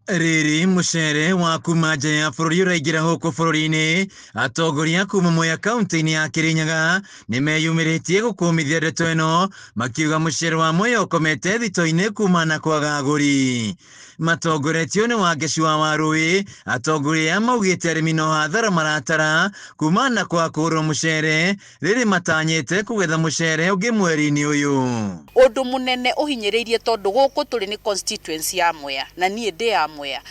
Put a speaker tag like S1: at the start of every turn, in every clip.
S1: Rĩrĩ mũcere wa kuma nja ya bũrũri ũraingĩra gũkũ bũrũri-inĩ, atongoria kuma Mwea kaunti-inĩ ya Kĩrĩnyaga nĩmeyumĩrĩtie gũkũmithia ndeto ĩno, makiuga mũcere wa Mwea ũkomete thito-inĩ kuma na kwaga agũri. Matongoretio nĩ Wangeci wa Warũĩ, atongoria aya maugĩte arĩmi no hathara maratara kuma na kwaga kũgũrwo mũcere rĩrĩ matanyĩte kũgetha mũcere ũngĩ mweri-inĩ ũyũ.
S2: Ũndũ mũnene ũhinyĩrĩirie tondũ gũkũ tũrĩ nĩ constituency ya Mwea na niĩ ndĩ ya Mwea.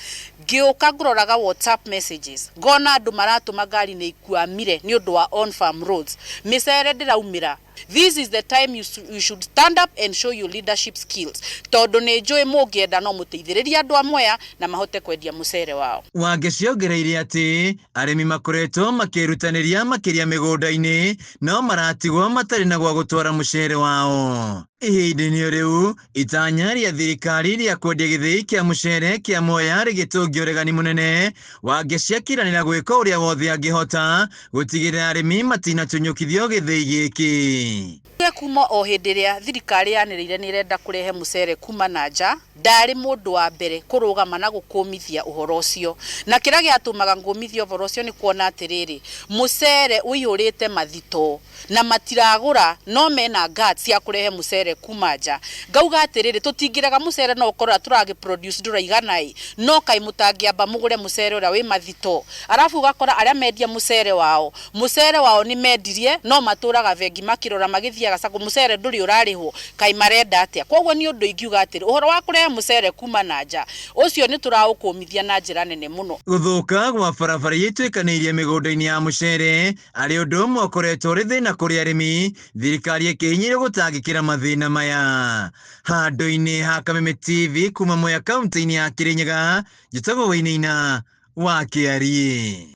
S2: Ngĩũka ngũroraga WhatsApp messages ngona andũ maratũma ngari nĩ ikuamire nĩ ũndũ wa on farm roads. Mĩcere ndĩraumĩra. This is the time you, you should stand up and show your leadership skills tondũ nĩ njũĩ mũngĩenda no mũteithĩrĩrie andũ a Mwea na mahote kwendia mũcere wao.
S1: Wangeci ongereire atĩ arĩmi makoretwo makĩĩrutanĩria makĩria mĩgũnda-inĩ no maratigwo matarĩ na gwa gũtwara mũcere wao. Ihinda-inĩ o rĩu, itanya rĩa thirikari rĩa kwendia gĩthĩi kĩa mũcere kĩa Mwea rĩgĩtũngia ũregani mũnene, Wangeci akĩranĩra gwĩka ũrĩa wothe angĩhota gũtigĩrĩra arĩmi matinatunyũkithio gĩthĩi gĩkĩ.
S2: Kuma o hĩndĩ ĩrĩa thirikari yanĩrĩire nĩ ĩrenda kũrehe mũcere kuma na nja, ndarĩ mũndũ wa mbere kũrũgama na gũkũmithia ũhoro ũcio. Na kĩrĩa gĩatũmaga ngũmithie ũhoro ũcio nĩ kuona atĩrĩrĩ, mũcere ũihũrĩte mathitoo na matiragũra no mena guts cia kũrehe mũcere kuma nja. Ngauga atĩrĩrĩ, tũtingĩrega mũcere no ũkorwo ũrĩa tũragĩ produce ndũraigana ĩ, no kaĩ mũtangĩamba mũgũre mũcere ũrĩa wĩ mathitoo. Arabu ũgakora arĩa mendia mũcere wao, mũcere wao nĩ mendirie no matũraga bengi makĩrora magĩthiaga sacco mũcere ndũrĩ ũrarĩhwo, kaĩ marenda atĩa? Kwoguo niĩ ũndũ ingiuga atĩrĩ, ũhoro wa kũrehe mũcere kuma na nja, ũcio nĩ tũraũkũmithia na njĩra nene mũno.
S1: Gũthũka gwa barabara iria ituĩkanĩirie mĩgũnda-inĩ ya mũcere arĩ ũndũ ũmwe ũkoretwo ũrĩ thĩna kũrĩ arĩmi, thirikari ĩkĩhinyĩrĩrio gũtangĩkĩra mathĩna maya. Handũ-inĩ ha Kameme TV kuma Mwea kaunti-inĩ ya Kĩrĩnyaga, njĩtagwo Wainaina wa Kĩariĩ.